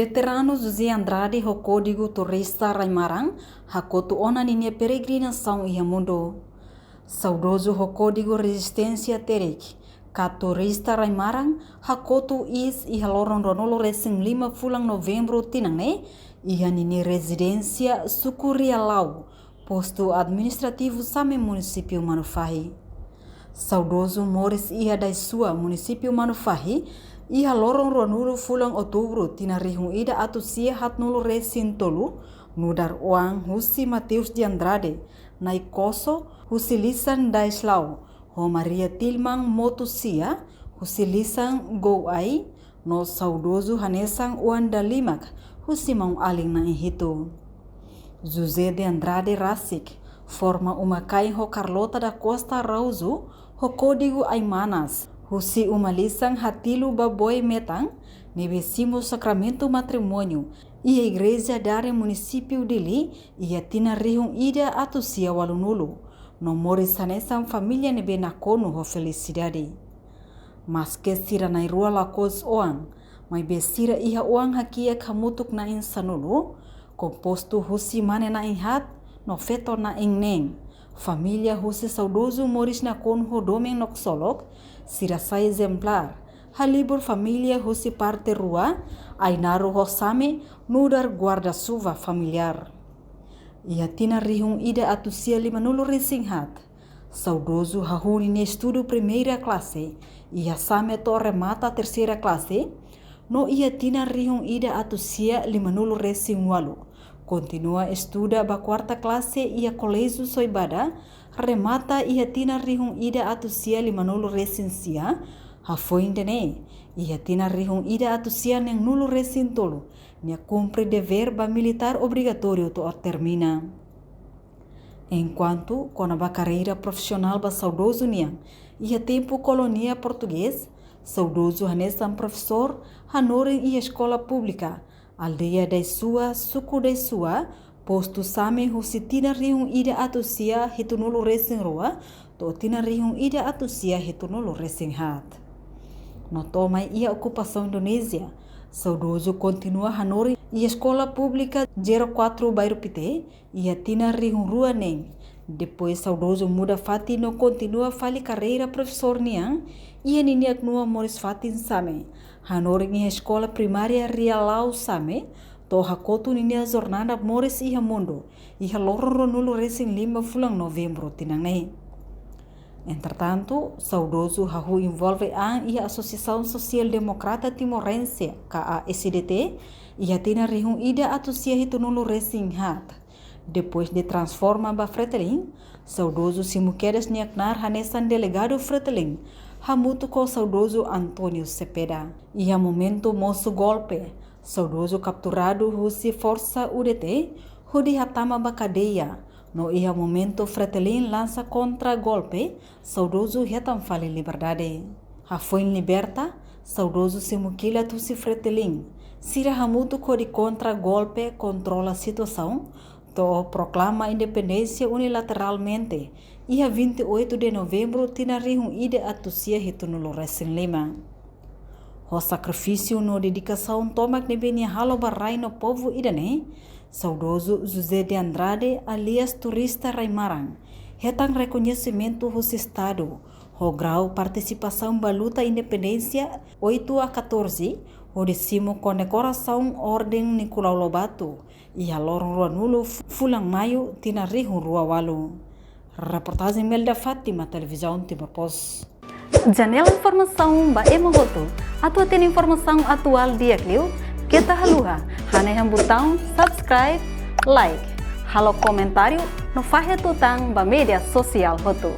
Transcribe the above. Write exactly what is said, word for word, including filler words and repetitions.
Veteranu José Andrade ho kódigu turista rai-maran hakotu ona ninia peregrinasaun iha mundu. Saudozu ho kódigu rezisténsia terik ka turista rai-maran hakotu iis iha loron ruanulu resin lima fulan Novembru tinan ne'e iha ninia rezidénsia suku Rialau, postu administrativu Same, munisípiu Manufahi. Saudozu moris iha Daisua, munisípiu Manufahi, iha loron ruanulu fulan Outubru tinan rihun ida atus sia haatnulu resin tolu, nu'udar oan husi Mateus de Andrade, Nai Koso, husi lisan Daislau, ho Maria Tilman Motusia, husi lisan Gouai, no saudozu hanesan oan dalimak husi maun-alin na'in hitu. José de Andrade rasik forma uma-kain ho Carlota da Costa Araújo ho kódigu Aimanas, husi uma lisan Hatilu Baboe Metan, ne'ebé simu sakramentu matrimóniu iha Igreja Dare, munisípiu Dili, iha tinan rihun ida atus sia ualunulu, no moris hanesan família ne'ebé nakonu ho felisidade. Maske sira na'in-rua lakohi oan, maibé sira iha oan hakiak hamutuk na'in sanulu, kompostu husi mane na'in-haat no feto na'in-neen. Família husi saudozu moris nakonu ho domin no ksolok, sira sai ezemplár, halibur família husi parte rua, Ainaro ho Same, nu'udar guarda-chuva familiár. Iha tinan rihun ida atus sia limanulu resin haat, saudozu hahú ninia estudu primeira klase iha Same to'o remata terseira klase, no iha tinan rihun ida atus sia limanulu resin ualu, kontinua estuda ba kuarta klase iha Koléjiu Soibada, remata iha tinan rihun ida atus sia limanulu resin sia, hafoin ida-ne'e, iha tinan rihun ida atus sia neenulu resin tolu, nia kumpre devér ba militár obrigatóriu to'o termina. Enkuantu kona-ba karreira profisionál ba saudozu nian, iha tempu kolónia portugés, saudozu hanesan profesór hanorin iha eskola públika, aldeia Daisua, suku Daisua, postu Same, husi tinan rihun ida atus sia hitunulu resin rua to'o tinan rihun ida atus sia hitunulu resin haat. No to'o mai iha okupasaun Indonézia, saudozu kontinua hanorin iha eskola públika Zero Quatro Bairro Pité, iha tinan rihun rua neen. Depois saudozu muda fatin no kontinua fali karreira profesór nian iha ninia knua moris fatin Same, hanorin iha eskola primária Rialau Same, to'o hakotu ninia jornada moris iha mundu iha loron ruanulu resin lima fulan Novembru tinan ne'e. Entretantu, saudozu hahú envolve an iha Asosiasaun Sosiál Demokrata Timorense, ka A S D T, iha tinan rihun ida atus sia hitunulu resin haat. Depois de transforma ba Fretilin, saudozu simu kedas nia knaar hanesan delegadu Fretilin, hamutuk ho saudozu António Cepeda. Iha momentu mosu golpe, saudozu kapturadu husi forsa U D T, hodi hatama ba kadeia, no iha momentu Fretilin lansa kontra-golpe, saudozu hetan fali liberdade. Hafoin liberta, saudozu simu kilat husi Fretilin, sira hamutuk hodi kontra-golpe kontrola situasaun, to'o proklama independénsia unilateralmente, iha vinte e oito de Novembro tinan rihun ida atus sia hitunulu resin lima. Ho sakrifísiu no dedikasaun tomak ne'ebé nia halo ba rai no povu ida-ne'e, saudozu José de Andrade, alias Turista Rai-Maran, hetan rekoñesimentu husi Estadu ho grau partisipasaun ba luta independénsia oito a catorze, hodi simu kondekorasaun Orden Nicolau Lobato, iha loron ruanulu fulan Maiu tinan rihun rua ualu. Reportajen Melda Fátima, Televizaun Timor Post. Janela informasaun ba ema hotu. Atu hatene informasaun atuál di'ak liu, keta haluha hanehan butaun subscribe, like, halo komentáriu no fahe tutan ba média sosiál hotu.